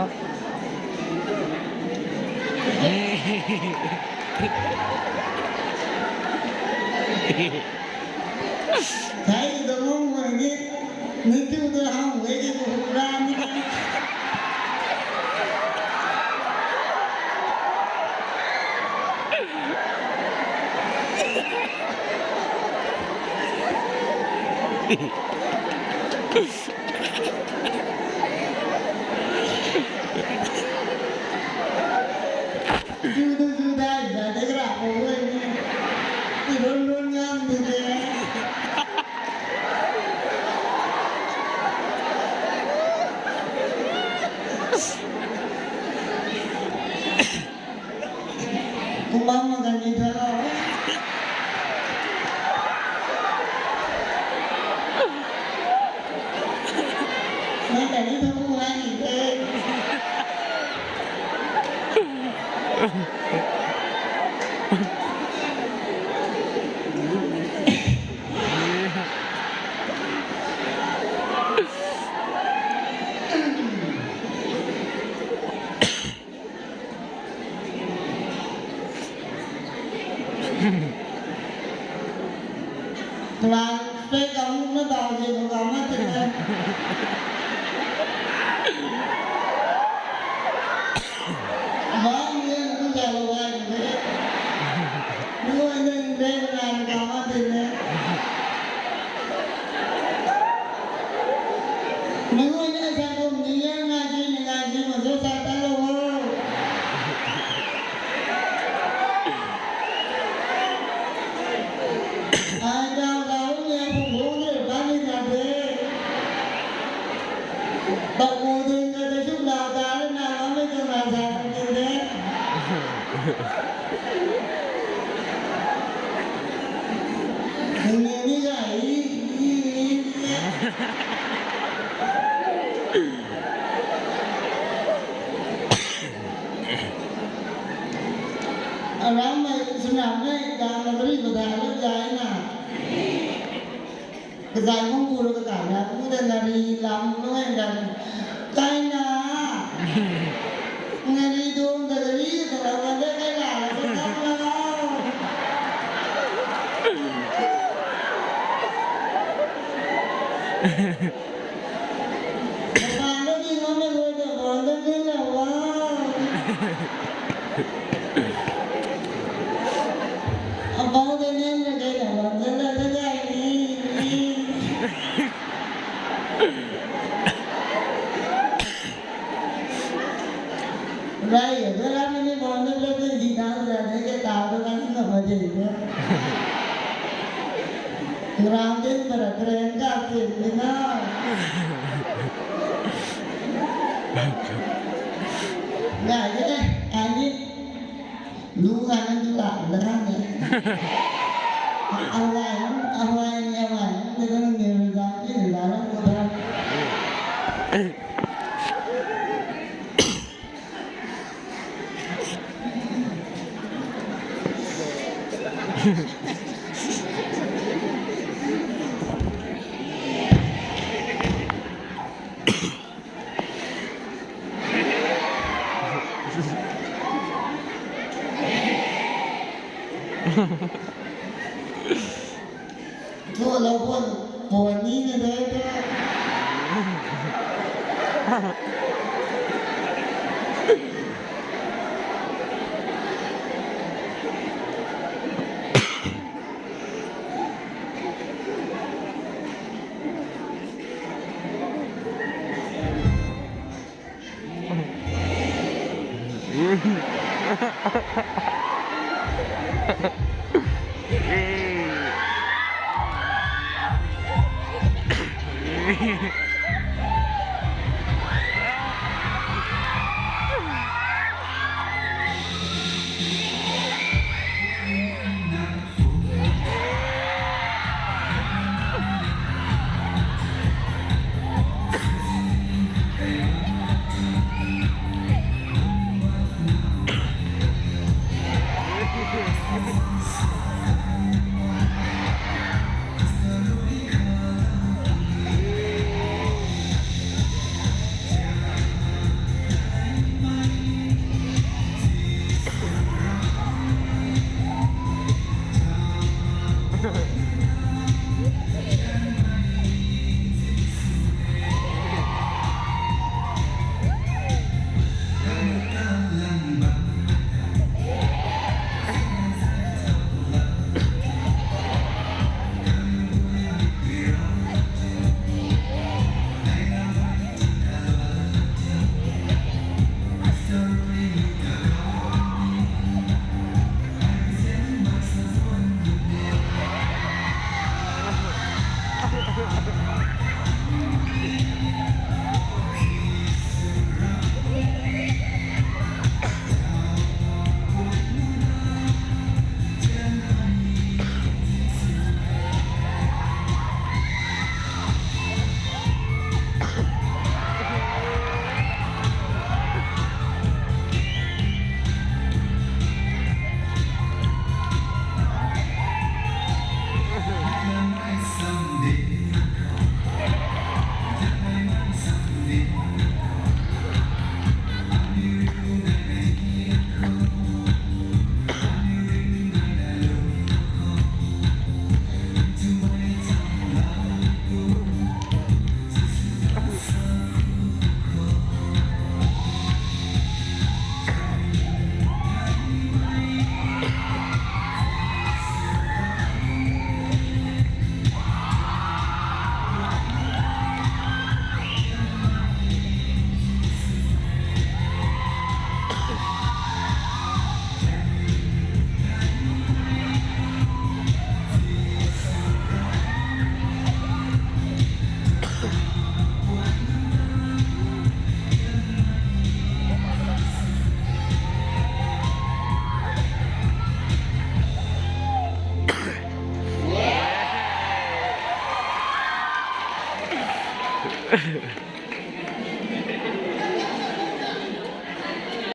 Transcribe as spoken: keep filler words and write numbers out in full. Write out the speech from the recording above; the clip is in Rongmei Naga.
Thei da mung mak ni, ni tu da hang wei di tu hum ram ni. Zu du zu dai, za de gra ko wei ni. Ti lun lun ngam di de. Kumna mak kan ni tho. Mei kan ni tho ku hai ni te. Tuang pe kang na dau je ko kang na te. Bang ye ku ja lo wai de. Ni wai ne de na kang na te. Mei guay ni sa kum ni ya ngai ji ni ngai ji ma zo sa ta lo ho. Ai dau dau ni ya phung phung ni ba ni na de. Ba ku ding ka de suk lau ta le na ma mei tu na sa kum ni de. Ni ni ga i i i. Aram mei swnam mei dang na bari badai lou zai na. Kazai mung bu lou kakai na, bu da na ri lam lou hei da. Kai na. Nga ri dum da ri da la wa da kai la la da da la. Kakai na ni ngam na lou da wa da kai la wa. Abang de nem de de la bam de de de de ni. Rai ye de la ni bam de de de di na de de ke ta de la ni na ma de de. Ram din para kren ka tin ni na. Rai ye ani. Lu kan na du la la kan ne. Awai, awai ni awai. Ni kan ni ru da, ni ru da la ko da. Thu lou pun, pun ni ni de de.